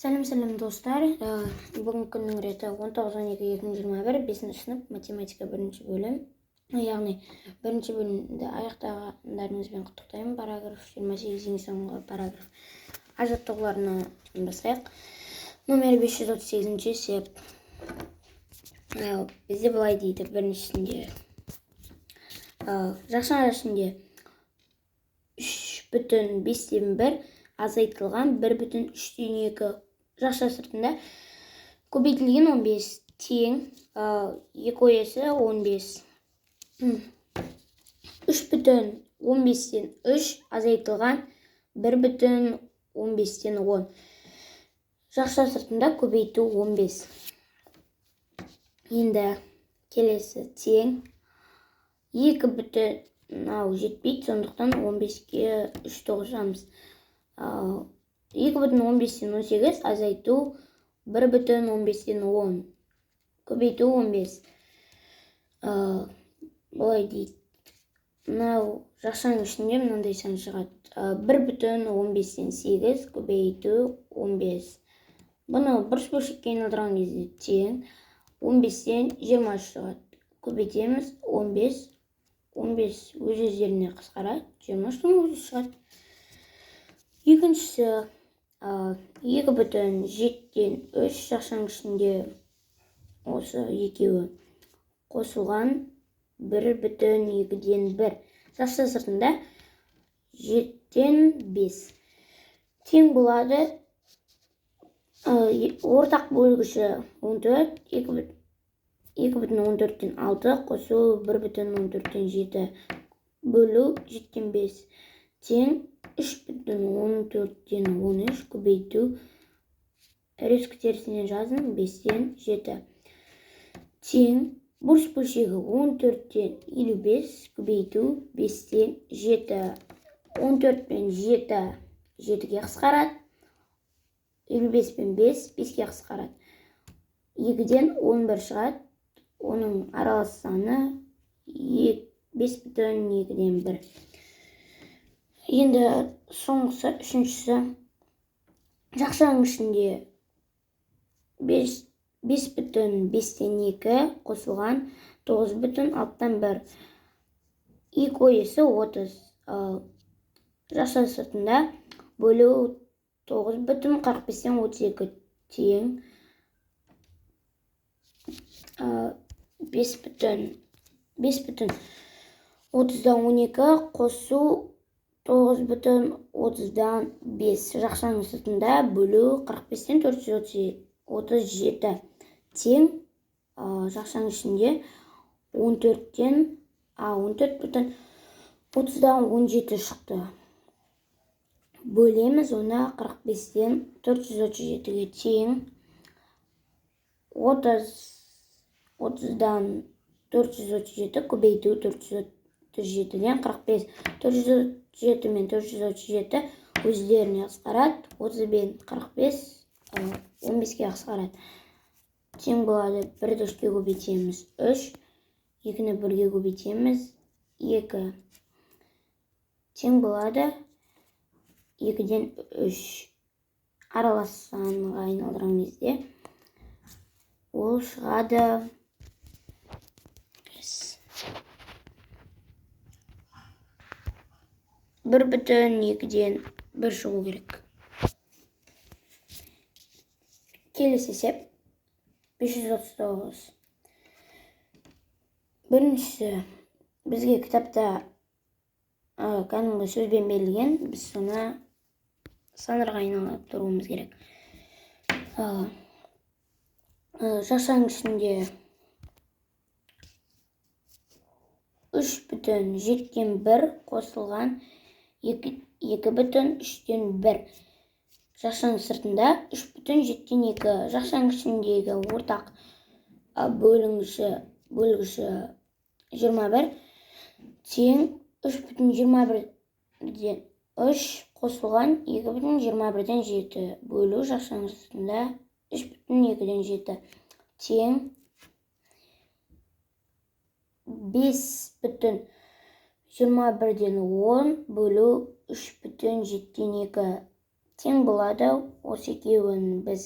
Сәлем, сәлем, достар! Бүгінгі күннің реті 19.12.2021, бесінші сынып, математика, бірінші бөлім. Яғни бірінші бөлімді аяқтағандарыңызбен құттықтаймын. Параграф 28, ең соңғы параграф. А жаттығуларына бастайық. Номер 538 есеп. Бізде былай дейді біріншісінде. Жақшаның ішінде 3,1 азайтылған 1,3, жақша сыртында көбейтілген 15 тең екі оесі 15. 3,3 азайтылған 1,10 жақша сыртында көбейту 15. Енді келесі тең екі бүтін, мынау жетпейді, сондықтан 15-ке үшті қосамыз. 2,18 азайту 1,10 көбейту 15. Былай дейді, мынау жақшаның ішінде мынандай сан шығады: 1,8 көбейту 15. Бұны бұрыш бөлшекке айналдырған кезде тең 23 шығады. Көбейтеміз 15, 15 өз өздеріне қысқарады, 23-тің өзі шығады. Екіншісі: 2,3 жақшаның ішінде осы екеуі қосылған 1,1 жақша сыртында 5/7 тең болады. Ортақ бөлгіші 14, 2,6 қосу 1,7 бөлу 5/7 тең 3,13 көбейту, резко терісінен жаздым, 7/5 тең бұрыш бөлшегі 14-тен 55 көбейту 7/5. 14 пен жеті жетіге қысқарады, 55 пен бес беске қысқарады, 11/2 шығады. Оның аралас саны 5,1. Енді соңғысы, үшіншісі: жақшаның ішінде 5,2 қосылған 9,1, екі оесі 30, жақша сыртында бөлу 9,32 тең 5,12 қосу 9,5 жақшаның сыртында бөлу 437 тең жақшаның ішінде 14-тен, 14,17 шықты. Бөлеміз оны 437-ге, тең 30-дан 437 көбейту 437-ден 45. 437 мен 437 өздеріне қысқарады, 30 бен 45 15-ке қысқарады. Тең болады: бірді үшке көбейтеміз, үш, екіні бірге көбейтеміз, екі, тең болады 3/2. Аралас санға айналдырған кезде ол шығады 1,1 шығу керек. Келесі есеп 539. Біріншісі: бізге кітапта кәдімгі сөзбен берілген, біз соны сандарға айналдыруымыз керек. Жақшаның ішінде 3,1 қосылған 2,1 жақшаның сыртында 3,2, жақшаның ішіндегі ортақ бөлгіші 21 тең 3,3 қосылған 2,7 бөлу жақшаның сыртында 3,7 тең 5,10 бөлу 3,2. Тең болады. Осы екеуін біз